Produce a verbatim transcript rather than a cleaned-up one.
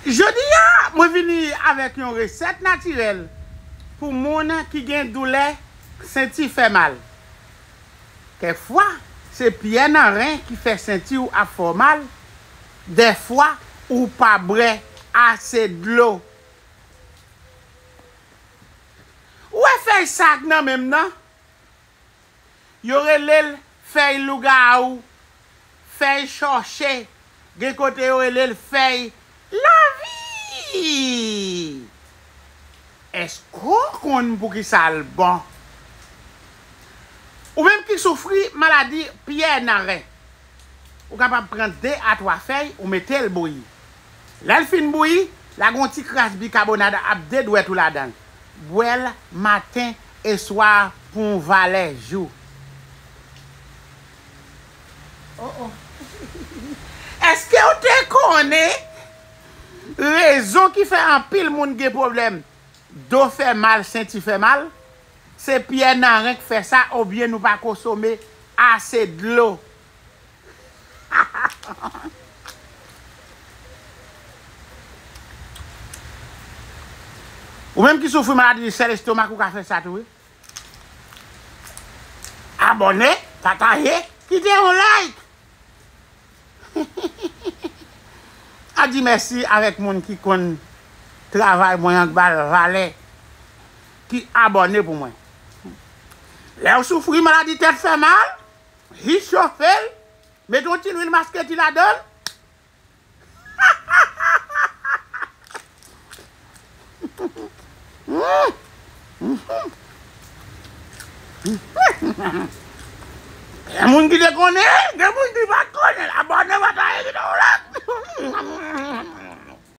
Jodi a, mwen vini avèk yon resèt natirèl pou moun ki gen doulè senti fè mal. Kèk fwa, se pyè nan ren ki fè senti w ap fè w mal. Dèfwa, ou pa bwè ase dlo. Ou wè fèy sa k nan men m nan? Yo rele l fèy lougawou, fèy chòche, gen kote yo rele l fèy lavi. Èske w konn poukisa l bon? Ou menm ki soufri maladi pyè nan ren, ou kapab pran de a twa fèy, ou mete l bouyi. Lè l fin bouyi, lage yon ti kras bikabonad ap de dwèt ou ladan l. Bwè l maten e swa pou yon valè jou. Oh, oh. Èske w te konnen rezon ki fè anpil moun gen pwoblèm do fè mal, senti fè mal? Se pyè nan ren k fè sa, oubyen nou pa konsome ase dlo. Ou menm ki soufri maladi sèl estomak, ou ka fè sa tou, wi. Abòne, pataje, kite yon like. A di mèsi avèk moun ki konn travay mwen an, k ba l valè, ki abòne pou mwen. Lè w soufri maladi tèt fè mal, jis chofe l, mete yon ti lwil maskreti ladan l. Gen moun ki te konnen, gen moun ki pa t konnen. Abòne, pataje videyo la.